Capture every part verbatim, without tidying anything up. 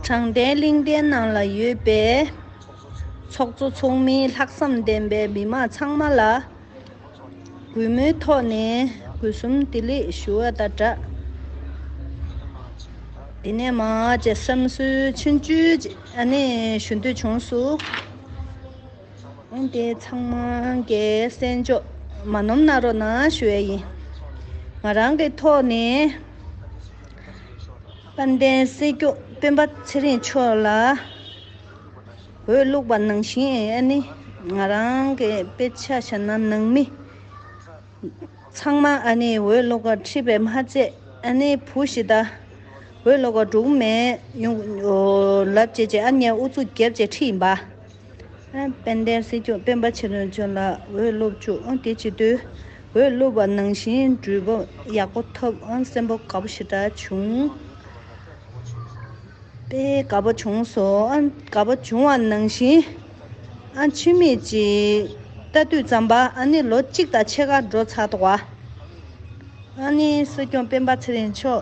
དྲང་བདེན་གླིང་ཕྲན་ནང་ལ་ཡོད་པའི་ཚོགས་གཙོ་ཚོགས་མི་ལྷག་བསམ་ལྡན་པའི་མི་མང་ཚང་མ་ལ་གུས་མོའི་ཐོག་ནས་གུས་གསུམ་བདེ་ལེགས་ཞུ་བ་དང་སྦྲགས། དེ་ནས་མ་ཅེ་བསམ་ཚུལ་ཆུང་ཆུང་ཅིག་ཨ་ནི་ཞུ་འདོད་བྱུང་སོང་། འོན་ཏེ་ཚང་མ་གིས་གསན་འཇོག་མ་ནོར་གནང་རོགས་གནང་ཞུ་ཡ་ཡིན། ང་རང་གི་ཐོག་ནས་དཔལ་ལྡན་སྲིད་སྐྱོང་སྤེན་པ་ཚེ་རིང་མཆོག་ལ་འོས་བླུགས་པ་ནང་བཞིན་ཨ་ནི་ང་རང་གི་དཔེ་ཆ་བཞག་ན་ནང་མི་ཚང་མ་ཨ་ནི་འོས་བླུགས་ག་ཁྲིད་པའི་མ་ཚད་ཨ་ནི་བུ་ཞིག་ད་འོས་བླུགས་ག་འགྲོ་གི་མེད་ཡོང་ལབ་བྱས་བྱས་ཨ་ནི་ཨུ་ཚུགས་རྒྱབ་བྱས་ཁྲིད་ཡིན་པ། ཨ་དཔལ་ལྡན་སྲིད་སྐྱོང་སྤེན་པ་ཚེ་རིང་མཆོག་ལ་འོས་བླུགས་བཅུག་ཨ་དེ་བྱེད་དུས་འོས་བླུགས་པ་ནང་བཞིན་འགྲུལ་པ་ཡག་པོ་ཐོབ་ཨ་སེམས་པ་དགའ་པོ་ཞེ་དྲག་བྱུང་། དཔེ་དགའ་པོ་བྱུང་སོང་ཨ་དགའ་པོ་བྱུང་བ་ནང་བཞིན་ཨ་ཆུ་མིག་ཅིག་ལྟ་དུས་ཙམ་པ་ཨ་ནི་ལོ་གཅིག་དང་ཕྱེད་ཀ་འགྲོ་ཚར་འདུག་བ། ཨ་ནི་སྲིད་སྐྱོང་སྤེན་པ་ཚེ་རིང་མཆོག་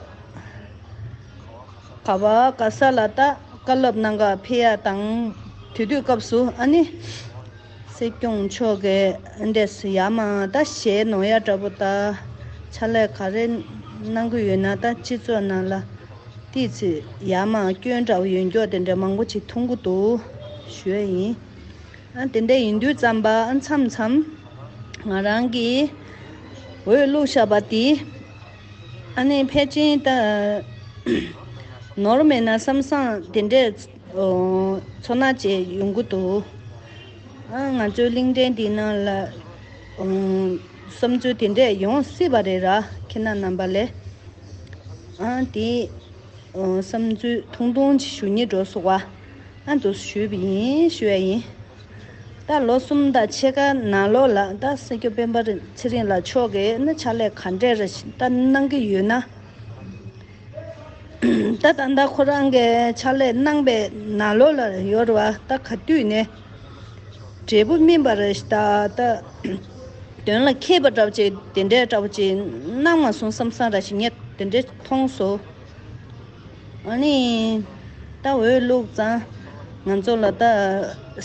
ག་བ་ག་ས་ལ་ད་བཀའ་སློབ་གནང་ག་ཕེབས་ཡ་དང་དེ་དུས་སྐབས་སུ་ཨ་ནི་སྲིད་སྐྱོང་མཆོག་གིས་འདྲས་ཡ་མ་ད་ཞལ་ནོར་ཡ་འདྲ་པོ་ད་ཕྱག་ལས་ག་རེ་གནང་གི་ཡོད་ན་ད་སྤྱི་ཚོགས་ནང་ལ་ཏི་ཚི་ཡ་མ་སྐྱོན་འདྲ་པོ་ཡོད་མགྱོགས་དེ་འདྲ་མང་པོ་ཅིག་མཐོང་གི་འདུག་ཞུ་ཡ་ཡིན། ཨ་དེ་འདྲ་ཡིན་དུས་ཙམ་པ་ཨ་མཚམས་མཚམས་ང་རང་གིས་འོས་བླུགས་བཞག་པ་དེ་ཨ་ནི་ཕལ་ཆེར་ད་ནོར་མེད་ན་བསམ་བསམ་དེ་འདྲས་ཚོར་སྣང་ཅིག་ཡོང་གི་འདུག་ཨ་ང་ཚོའི་གླིང་ཕྲན་འདི་ནང་ལ་བསམ་ཚུལ་དེ་འདྲས་ཡོང་སྲིད་པ་རེད་ར་ཁྱེད་རྣམ་པ་ལས་ཨ་དེ། བསམ་ཚུལ་ཐུང་ཐུང་ཅིག་ཞུ་སྙིང་འདོད་སོང་བ། ཨ་འདུག་ཞུས་པ་ཡིན་ཞུ་ཡ་ཡིན། ད་ལོ་གསུམ་དང་ཕྱེད་ཀ་ནང་ལོགས་ལ་ད་སྲིད་སྐྱོང་སྤེན་པ་ཚེ་རིང་ལགས་མཆོག་གིས་ནི་ཕྱག་ལས་ག་འདྲས་རེ་ཞིག་ད་གནང་གི་ཡོད་ན། ད་ད་ལྟ་ཁོ་རང་གིས་ཕྱག་ལས་གནང་པའི་ནང་ལོགས་ལ་ཡོད་རེད་བ་ད་ག་དུས་ནས་འབྲས་བུ་སྨིན་པ་རེ་ཞིག་ད་ད་དོན་ལ་མཁས་པ་འདྲ་བོ་ཅིག་དེ་འདྲས་འདྲ་བོ་ཅིག་གནང་མ་སོང་བསམ་བསམ་ར་ཞིག་ངས་དེ་འདྲས་མཐོང་སོང་། ཨ་ནི། ད་འོས་བླུགས་ཙང་། ང་ཚོ་ལ་ད།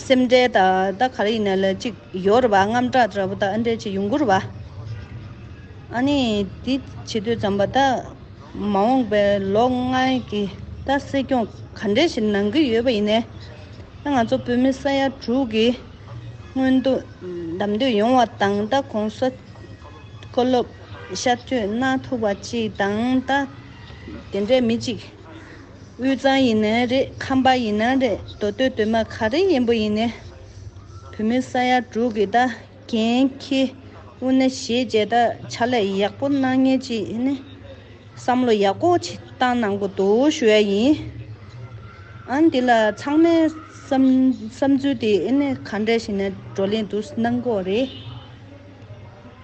སེམས་ཁྲལ་ད་ད་ག་རེ་ཡིན་ན་ལ་གཅིག་ཡོད་རེད་བ་དངངས་སྐྲག་འདྲ་པོ་ད་ཨ་འདྲས་ཅིག་ཡོང་གི་རེད་བ། ཨ་ནི། དེ་བྱེད་དུས་ཙམ་པ་ད། མ་འོངས་པའི་ལོ་ལྔའི་གི་ད་སྲིད་སྐྱོང་ག་འདྲས་ཞིག་གནང་གི་ཡོད་པ་ཡིན་ནའི། ད་ང་ཚོ་བོད་མི་ས་ཡ་དྲུག་གི་མངོན་འདོད་ལམ་འདོད་ཡོང་བ་དང་ད་གོང་ས། བཀའ་སློབ་ཤར་བསྐྱོད་གནང་ཐུབ་པ་ཅིག་དང་ད། དེ་འདྲའི་མི་གཅིག་དབུས་གཙང་ཡིན་ནའི་རེད་ཁམས་པ་ཡིན་ནའི་རེད་མདོ་སྟོད་སྟོད་མ་ག་རེ་ཡིན་པོ་ཡིན་ནའི། བོད་མི་ས་ཡ་དྲུག་གི་ད་འགན་འཁྱེར་དབུ་ནས་བཞེས་བྱས་ད་ཕྱག་ལས་ཡག་པོ་གནང་མཁན་ཅིག་ནི་བསམ་བློ་ཡག་པོ་ཅིག་བཏང་གནང་དགོས་འདུག་ཞུ་ཡ་ཡིན། ཨ་ནི་འདི་ལ་ཚང་མའི་བསམ་བསམ་ཚུལ་དེ་ཨེ་ནས་ག་འདྲ་ཞིག་ནས་བགྲོ་གླེང་འདུག་གནང་དགོས་རེད།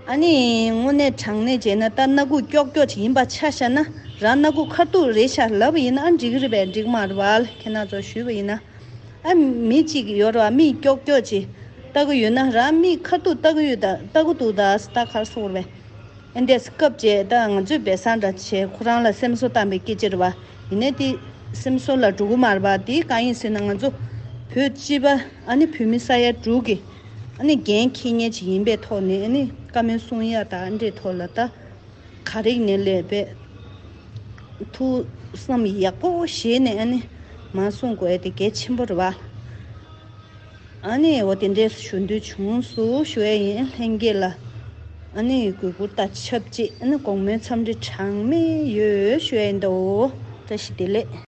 ཨ་ནི་དངོས་གནས་དྲང་གནས་བྱས་ན་ད་སྣ་ཁུག་ཀྱོག་ཀྱོག་ཅིག་ཡིན་པ་ཆ་བཞག་ན་རང་སྣ་ཁུག་ཁ་ཐུག་རེད་ཤག་ལབ་པ་ཡིན་ན་ཨ་འགྲིག་གི་རེད་པས་འགྲིག་མ་རེད་བ་ཁྱེད་རང་ཚོ་ཞུས་པ་ཡིན་ན། ཨ་མི་གཅིག་ཡོད་རེད་བ་མིག་ཀྱོག་ཀྱོག་ཅིག་ལྟ་གི་ཡོད་ན་རང་མིག་ཁ་ཐུག་ལྟ་གི་ཡོད་ད་ལྟ་གི་འདུག་ད་ད་ག་རེ་ཟེར་དགོས་རེད་པས། ཨ་འདྲས་སྐབས་བཅས་ད་ང་ཚོས་བེ་སང་འདྲ་བྱས་ཁོ་རང་ལ་སེམས་གསོ་བཏང་པའི་སྐད་ཆ་རེད་བ། ཡིན་ནའི་དེ་སེམས་གསོ་ལ་འགྲོ་གི་མ་རེད་བ་དེ་གང་ཡིན་ཟེར་ན་ང་ཚོ་བོད་སྤྱི་པ་ཨ་ནི་བོད་མི་ས་ཡ་དྲུག་གི་ཨ་ནི་འགན་འཁྱེར་མཁན་ཅིག་ཡིན་པའི་ཐོག་ནས་ཨ་ནི་བཀའ་མོལ་གསུང་ཡ་ད་ཨ་འདྲའི་ཐོག་ལ་ད་ག་རེ་ནས་སླེབས་པས་ཐུགས་བསམ་ཡག་པོ་བཞེས་ནས་ཨ་ནི་མ་གསུང་དགོས་ཡ་དེ་གལ་ཆེན་པོ་རེད་བ། ཨ་ནི་འོ་དེ་འདྲས་ཞུ་འདོད་བྱུང་སོང་ཞུ་ཡ་ཡིན་ལྷན་རྒྱས་ལ། ཨ་ནི་གུས་བཀུར་དང་ཆབས་ཅིག་ཨ་ནི་དགོང་མོའི་འཚམས་འདྲི་གྲངས་མེད་ཡོད་ཞུ་ཡ་ཡིན་ད་འོ། བཀྲ་ཤིས་བདེ་ལེགས།